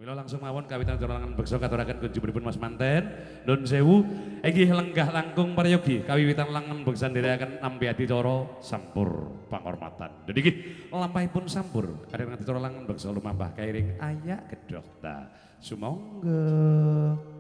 Mila langsung mawon kawitan acara langen beksa katuraken kunjunganipun Mas Manten. Nun sewu inggih lenggah langkung prayogi kawiwitan langen beksa nderekaken nampi adicara sampur panghormatan. Dadi nggih lampahipun sampur kadang adicara langen beksa lumampah kairing ayak gedhog ta. Sumangga.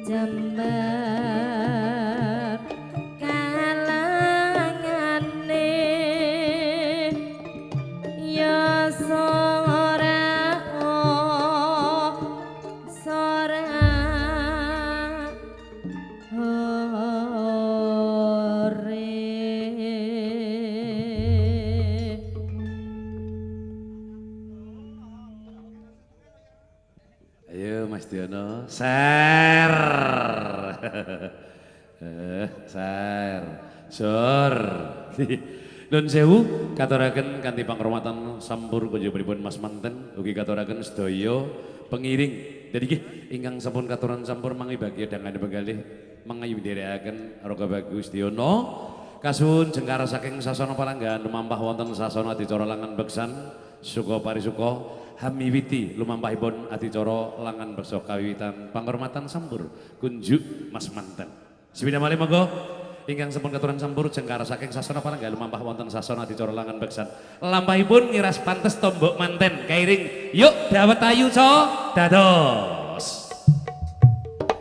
Jember. Diono. Ser. Ser. Sor. Nun sewu katuraken kanthi panghormatan sampur kunjunganipun Mas Manten ugi katuraken sedaya pengiring. Jadi nggih ingkang sampun katuran sampur mangibagya dangan penggalih mangayu nderekaken Raga Bagus Diono kasuwun jengkar saking sasana palanggahan lumampah wonten sasana adicara langan beksan suka parisuka hamiwiti lumampahipun adicara langan beksa kawiwitan panghormatan sampur kunjuk Mas Manten. Sepindah malih monggo ingkang sampun katuran sampur jengkar saking sasana palanggahan lumampah wonten sasana adicara langan beksan. Lampahipun ngiras pantes tombok manten kairing yuk dawet ayu co dados.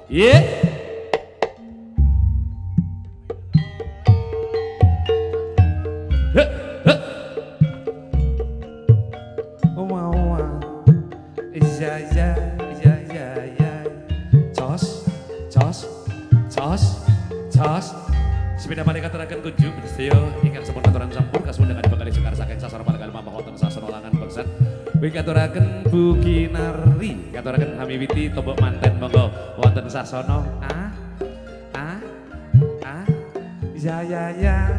Ye. Heh, heh. Wah wah. Ya ya ya ya ya. Cos, cos, cos, cos. Sepindah malih katuraken kunjung sedaya ingkang sampun katuran sampur kasuwun dengan bakal jengkar saking sasana palanggahan lumampah wonten sasana langan beksan. Ugi katuraken Bu Kinari, katuraken hamiwiti tombok manten monggo wonten sasana. Ah ah ah ya ya ya.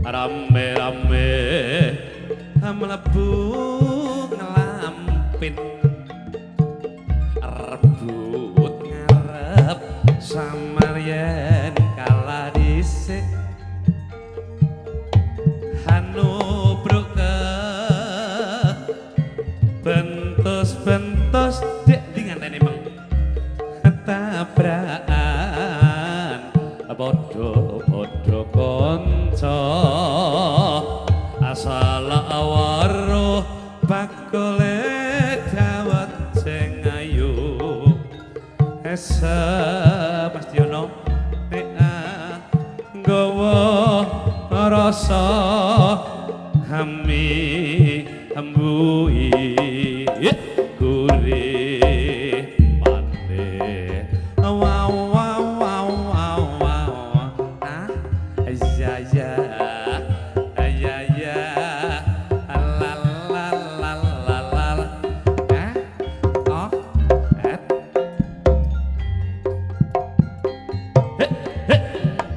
Rame-rame mlebu nglampin rebut ngarep samaryen kalah dhisik hanubruk ke bentos-bentos dek ndi nganteni meng tabrakan padha-padha kanca asal weruh bakule dawet sing ayu ese Mas Diono nek nggawa rasa hami hembui gurih pande wow wow wow wow wow ah ya ya ya ya la la la la la ah oh et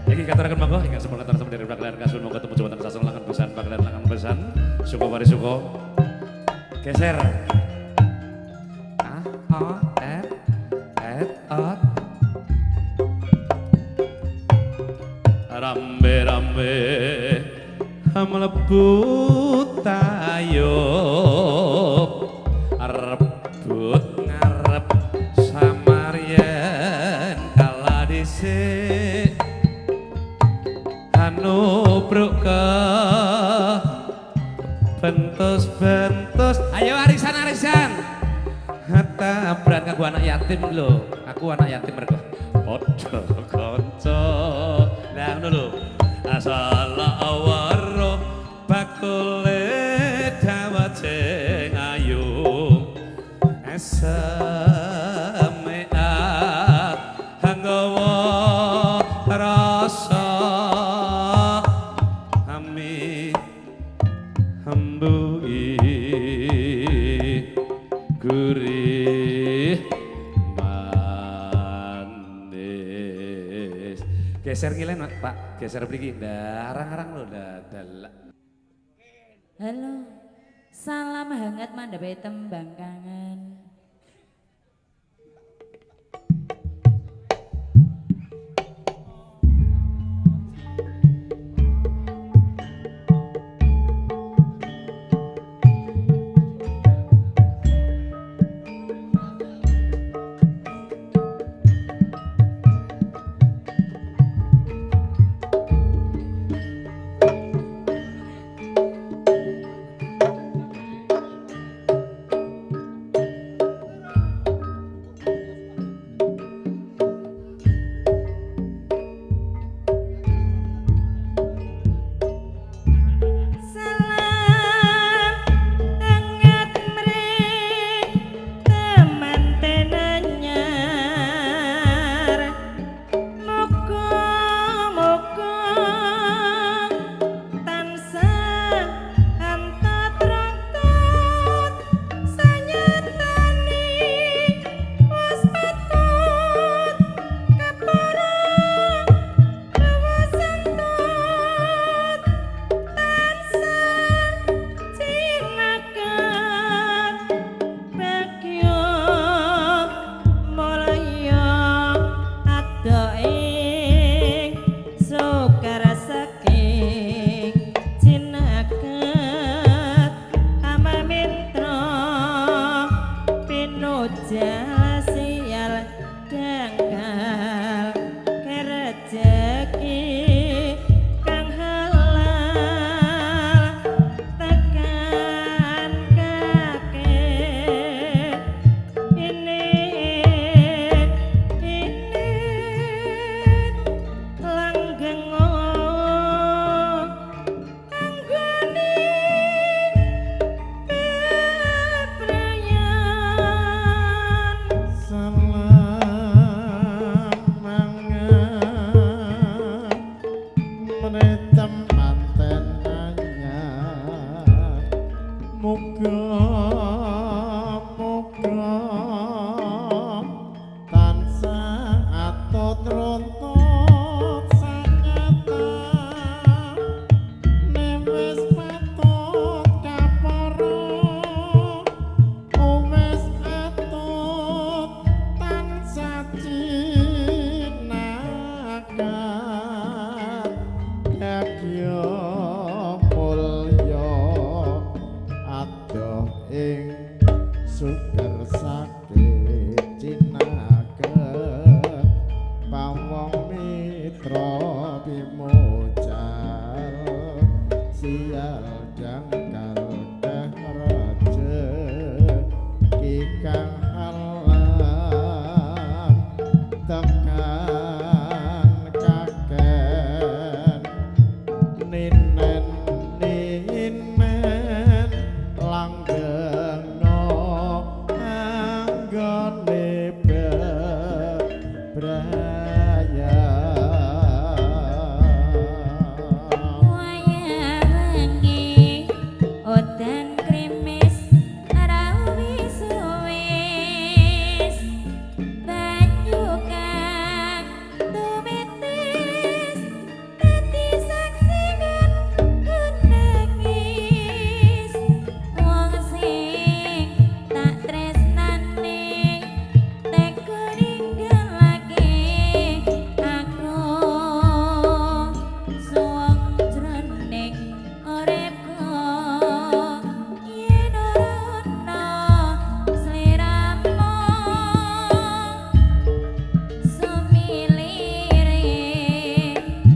iki katuraken monggo ingkang sampun katuran sampun dari Bagelaran kasuwun monggo temu wonten sasana langan besan Bagelaran langan besan suka parisuka Geser. A O R R O. Rambe-rambe mlebu tayub rebut ngarep samaryen kalah dhisik hanubruk ke bentos-bentos Ayo arisan-arisan. Tabran kanggo anak yatim lho. Aku anak yatim mergo. Padha kanca. Lah ngono lho. Asal weruh bakule dawet sing ayu. Eseme nggawa rasa ami hembui gurih manis. Geser ngilen Pak, geser mriki. Ndarang-arang lho dadak. Halo, salam hangat mandhape tembang kangen. Dangkal sial dangkal kerejeki kang halal tekan kake ini langgeng anggone bebrayan. Salam mangan mretem manten anyar, muga muga tansah atut runtut sangata wis patut kapara wis atut tansah cinakat bagya mulya adoh ing suger sakit cinaket pawong mitra pimucal sial jangkal dah rejeki kang halal tekan kaken ninen ninen langgeng anggone bebrayan. Wayah wengi udan krimis ra wis-wis banyu kang tumitis dadi saksi nggon nangis wong sing tak tresnani tega ninggalake aku suwung jroning uripku yen ora ana sliramu sumilire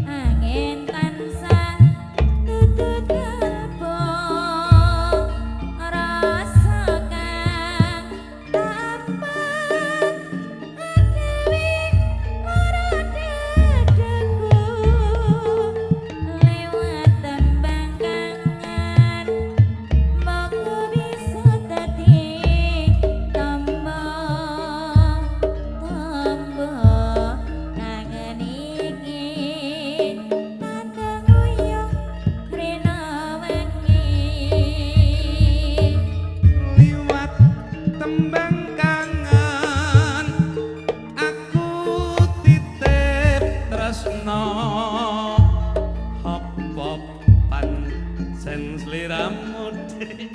angin tansah tutut kalbu rasa kang tampak adewe ora dadaku lewat tembang kangen moga bisa dadi tombo tombo kangen iki tandang uyuh rina wengi. Liwat tembang kangen aku titip tresno apa pancen sliramu dik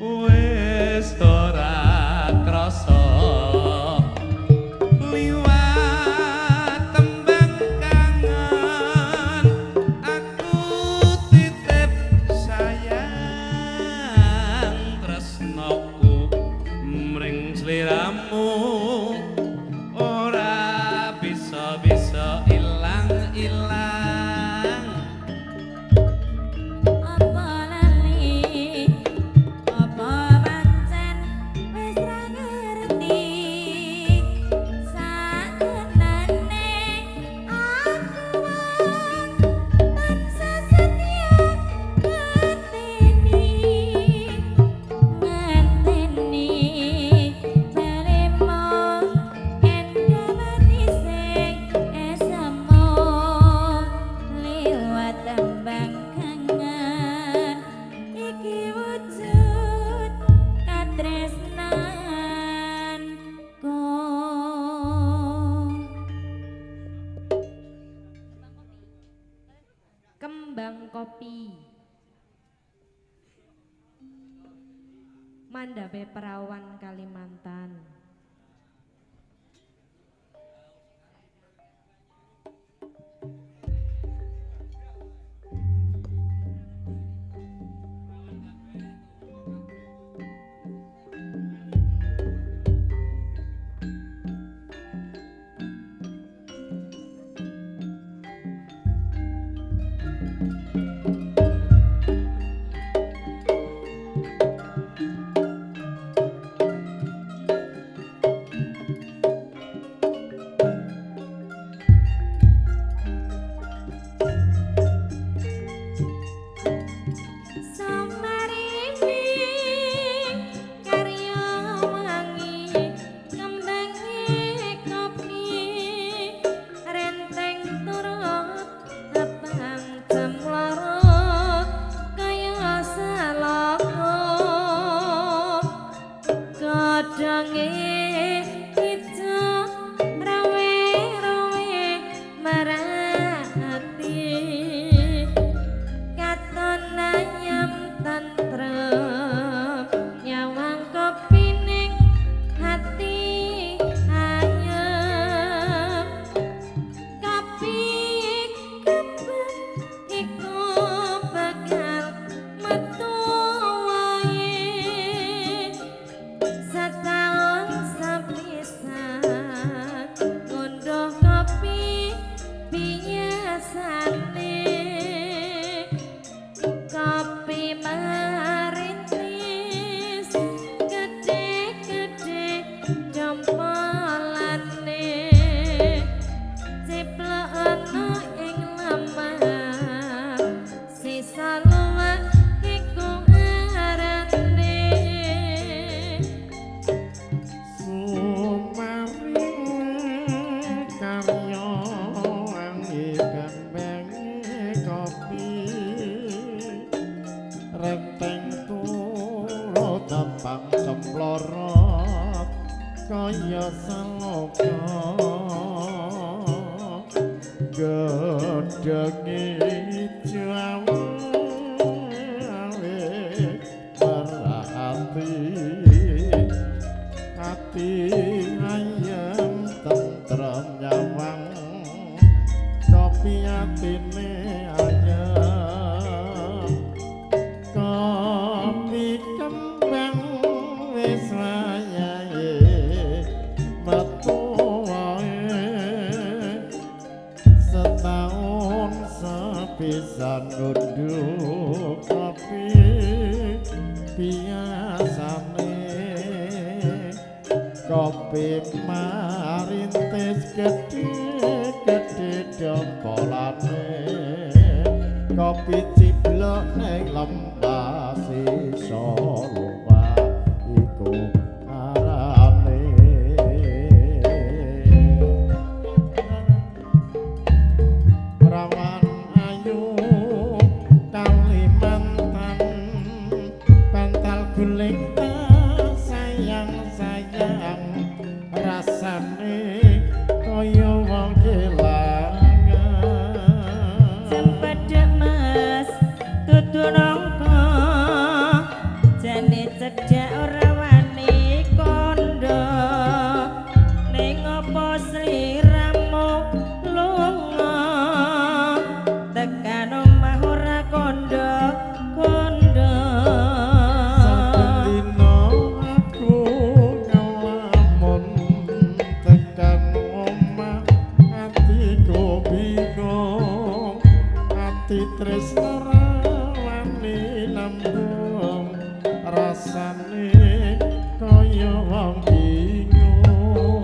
wis ora krasa liwat tembang kangen aku titip sayang tresnoku mring sliramu ora bisa-bisa ilang-ilang. Apa lali apa pancen wis ra ngerti sakenane aku wong tansah setia ngenteni ngenteni balemu endah manise esemu liwat tembang kangen iki wujud katresnanku. Kembang kopi Mandhape Perawan Kalimantan. ijo rawe-rawe marati katon ayam tentrem nyawang kopi ning hati ayam kopi kembang iku bakal metu wae setaun sepisan ngunduh kopi biasane kopi marintis gede-gede jempolane ciplok ana ing lemah sisa luwak iku arane. Sumari karya wangi kembange kopi renteng turu tembang cemplorot kaya saloka gedhengi ijo awe merah ati ati ayem tentrem nyawang kopi atine ayem kopi kembang wis wayahe metu wae setahun sepisan ngunduh kopi biasane kopi marintis gede-gede jempolane kopi ciblek ning lembah sisa luwak iku arane. Prawan ayu Kalimantan bantal guling sayang-sayang rasane kaya wong kelangan. Cempedhek Mas dudu nangka jane cedhak ora wani kandha ning apa sliramu lunga tekan omah ora kandha kandha. Saben dina aku ngelamun tekan omah atiku bingung ati tresno ra wani nembung rasane kaya wong bingung.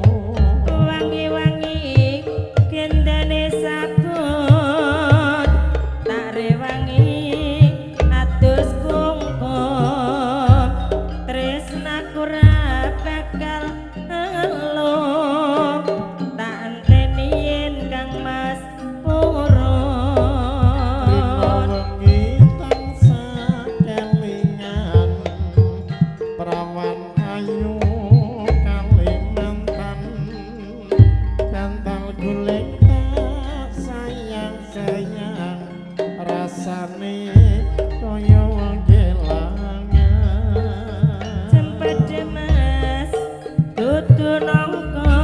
Wangi-wangi gendane sabun tak rewangi adus kungkum tresnaku ra bakal elo tak enteni yen Kang Mas Rina purun. Wengi tansah kelingan prawan ayu Kalimantan bantal guling tak sayang-sayang rasane kaya wong kelangan. Cempedhe Mas dudu nangka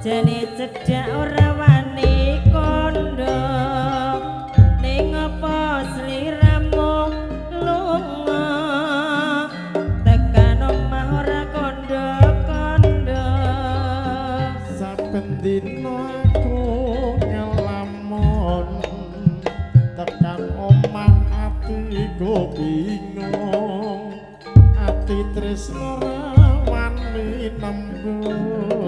jane cedhak ora wani kandha ning apa sliramu lunga tekan omah ora kandha-kandha. Saben dina aku ngelamun tekan omah atiku bingung ati tresno ra wani nembung.